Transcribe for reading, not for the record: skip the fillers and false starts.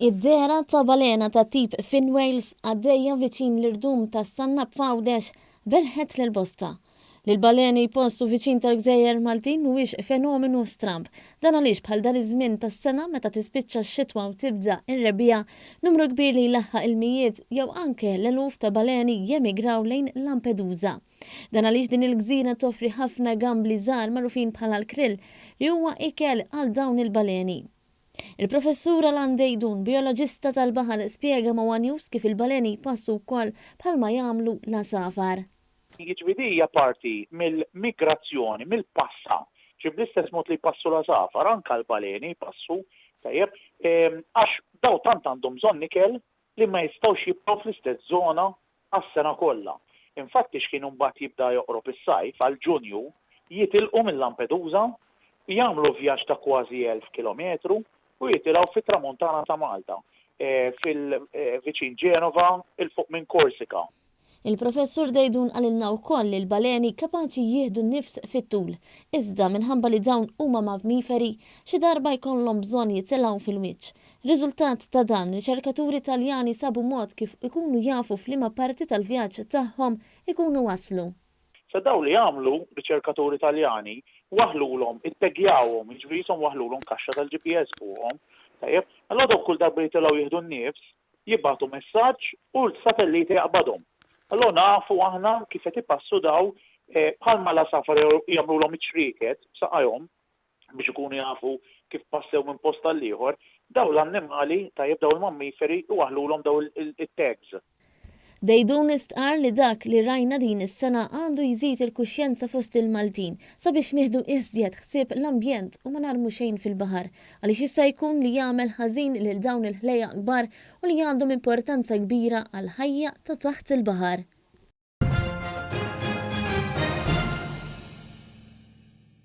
Id-dehra ta' balena ta' tip fin whales għaddejja viċin l-irdum tas-Sannab f'Għawdex belħet lil bosta. Li l-baleni jpossu viċin tal-gżejjer Maltin mhuwiex fenomenu stramb. Dan għaliex bħal dan iż-żmien tas-sena meta tispiċċa x-xitwa u tibda r-rebbiegħa, numru kbir li jlaħħaq il-mijiet jew anke l-eluf ta' baleni jemigraw lejn Lampedusa. Dan għaliex din il-gżira toffri ħafna gambli żgħar magħrufin bħala l-krill li huwa ikel għal dawn il-baleni. Il-Professur Alan Deidun, bijoloġista tal-baħar spjega ma' one News kif il-baleni jpassu wkoll bħalma jagħmlu l-għasafar. Jiġifieri din hija parti mill-migrazzjoni, mill-passa. Ġifieri bl-istess mod li jpassu l-għasafar, anke l-baleni jpassu, tajjeb, għax dawn tant għandhom bżonn ikel li ma jistgħux jibqgħu fl-istess żona għas-sena kollha. Infatti x'ħin imbagħad jibda joqrob is-sajf, għal Ġunju, jitilqu minn Lampedusa, jagħmlu vjaġġ ta' kważi 1,000 kilometru u jitilgħu fit-tramuntana ta' Malta, fil viċin Ġenova, 'il fuq minn Korsika. Il-Professur Deidun qalilna wkoll li l-baleni kapaċi jieħdu nifs fit-tul, iżda minħabba li dawn huma mammiferi, xi darba jkollhom bżonn jitilgħu fil-wiċċ. Riżultat ta' dan, riċerkaturi Taljani sabu mod kif ikunu jafu f'liema parti tal-vjaġġ tagħhom ikunu waslu. Sa dawn li għamlu, riċerkaturi Taljani, waħħlulhom, itteggjawhom, jiġifieri qishom waħħlulhom kaxxa tal-GPS fuqhom, tajjeb? Allura dawk kull darba jitilgħu jieħdu n-nifs, jibagħtu messaġġ u l-satellite jaqbadhom. Allura nafu aħna kif qed ipassu daw bħalma l-għasafar jagħmlulhom iċ-ċrieket b'saqajhom biex ikunu jafu kif passew minn post għal ieħor, dawn l-annimali, tajjeb dawn il-mammiferi iwaħħlulhom dawn it-tags. Deidun stqarr li dak li rajna din is-sena għandu jżid il-kuxjenza fost il-Maltin sabiex nieħdu iżjed ħsieb l-ambjent u ma narmu xejn fil-baħar għaliex jista' jkun li jagħmel ħażin lil dawn il-ħlejjaq kbar u li għandhom importanza kbira għall-ħajja ta' taħt il-baħar.